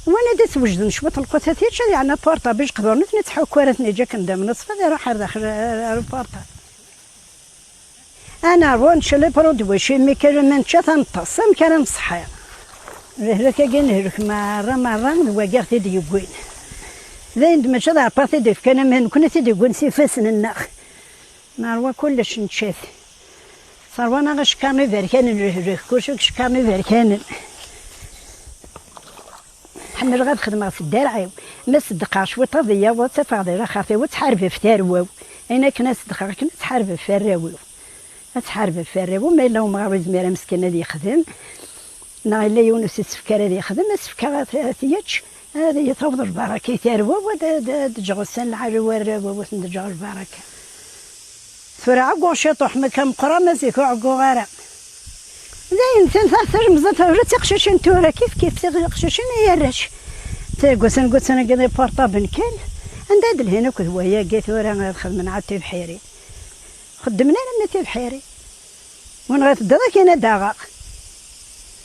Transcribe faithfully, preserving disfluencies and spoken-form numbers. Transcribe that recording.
Win ad d-twejden cwiṭ lqut ad t-yečč, ad yeɛna portable, ijeqduren ur ten-ittḥukku ara, ad ten-yeǧǧ akken d amneṣf, ad iruḥ ar daxel ar, ar portable. Ad neṛwu, nečč les produits chimiques, alamma nečča-t ad neṭṭes, amek ara nṣeḥḥi? Lehlak-agi nehlek merra, merra, d wagi i ɣ-t-id-yewwin. D ayen d mačči d Ṛebbi i ɣ-t-id-yefkan, ama d nekkni i t-id-yewwin s ifassen-nneɣ. Neṛwa kullec, nečča-t. Ṣerwan-aɣ icekkaṛen iberkanen, lehlak, kullec deg icekkaṛen iberkanen. Ḥemmleɣ ad xedmeɣ s ddarɛ-iw. Ma seddqeɣ cwiṭ ad iyi-yaweḍ, ad t-afeɣ di laxert-iw, ad ttḥarbeɣ ɣef tarwa-w. Ayen akken ad seddqeɣ akken ad ttḥarbeɣ ɣef warraw-iw. Ad ttḥarbeɣ ɣef warraw-iw, ma yella umɣar ur yezmir ameskin ad yexdem, neɣ yella yiwen ur s-itefk ara ad yexdem, ad s-fkeɣ ad t-, ad t-yečč, ad iyi-taweḍ lbaraka i tarwa-w, ad, ad, ad ǧǧeɣ ussan lɛali i warraw-iw, ad sen-d-ǧǧeɣ lbaraka. Tura ɛegguɣ ciṭuḥ, ma kan meqqreɣ, ma zik ur ɛegguɣ ara. Dayen, tin ta-, tajemẓit ula d tiqcicin tura kif kif, tiqcicin ay arrac. Taggusan ggusan-agi d iportablen kan. Anda ad lhin akk d wayagi tura ad xedmen ɛad tibḥirin? Xeddmen alamma tibḥirin. Win ɣer teddiḍ akin ad d-aɣeɣ.